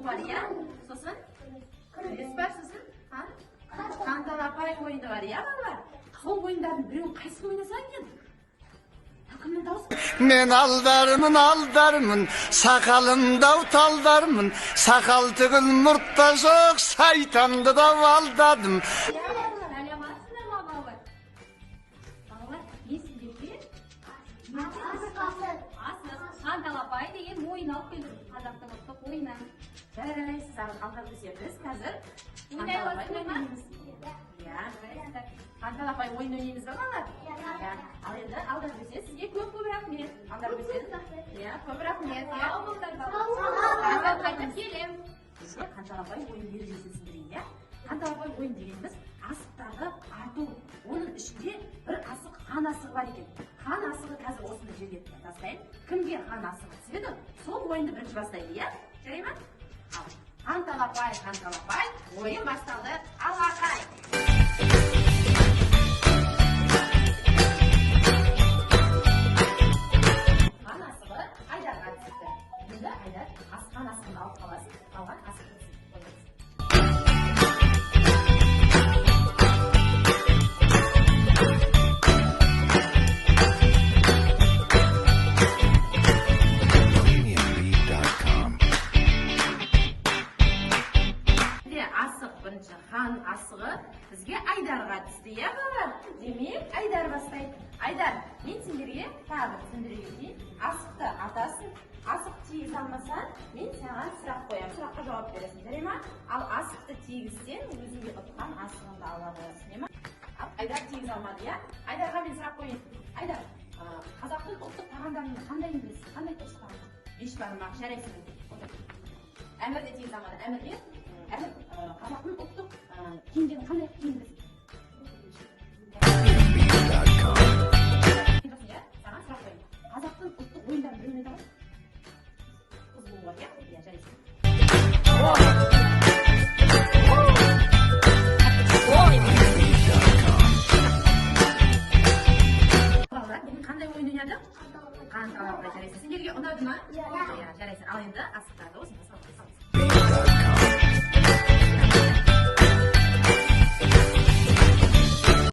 бар, иә? Сосын күрес бар, сосын қанталапай ойыны бар, иә, балалар? Сол ойындардың біреуін қайсысын ойнасаң екен? Кімнің дауысы? Мен алдармын, алдармын, сақалымдау талдармын, сақал түгіл мұрт та жоқ, сайтанды да алдадым. Иә, балалар, сәлеметсіздер ма, балалар? Балалар, мен сіздерге асық, қанталапай деген ойын алып келдім. Қазақтың ұлттық ойыны. Жарайсыз, Алдар Көсе, біз қазір Ойнай қанталапай аласыздар ма? ойнаймыз. Иә, жарайсыздар. Қанталапай ойын ойнаймыз ба, балалар? Иә. Ал енді, Алдар Көсе, сізге көп-көп рахмет. Алдар Көсе. Иә, көп рахмет. Иә. Сау болыңдар, балалар. Қайтып келем. Сізге қанталапай ойын ережесін түсіндірейін, иә? Қанталапай ойын дегеніміз асықтарды ату. Оның ішінде бір асық хан асығы бар екен. Хан асығы қазір осыны жерге тастаймын. Кімге хан асығы түседі, сол ойынды бірінші бастайды, иә? Жарай ма? Ал, қанталапай, қанталапай, ойын басталды. Алақай. Хан асығы Айдарға түсті. Енді Айдар хан асығын алып қаласың, қалған асықты түсіріп қоясың. PremiumBeat.com. Де асық бірінші хан асығы бізге Айдарға түсті, иә, балалар? Демек, Айдар бастайды. Айдар, мен сендерге тағы бір түсіндіре кетейін. Асықты атасың, асық тигізе алмасаң, мен саған сұрақ қоямын. Сұраққа жауап бересің, жарай ма? Ал асықты тигізсең, өзіңге ұтқан асығыңды ала қоясың, иә ма? Ал Айдар тигізе алмады, иә? Айдарға мен сұрақ қояйын. Айдар, қазақтың ұлттық тағамдарының қандайын білесіз? Қандай ұлттық тағам? Бешбармақ, жарайсың. Отыр. Әмір де тигізе алмады. Әмірге, Әмір, қазақтың ұлттық киімдерін қандай киім білесің? PremiumBeat.com. Иә, саған сұрақ қояйын. Қазақтың ұлттық ойындарын біреуін айта аласың? Қыз болуға, иә? Иә, жарайсың. PremiumBeat.com. Балалар, бүгін қандай ойын ойнадық? Қанталапай, жарайсың. Сендерге ұнады ма? Иә, жарайсың. Ал енді асықтарды осында салып салыңыз. Beat.com.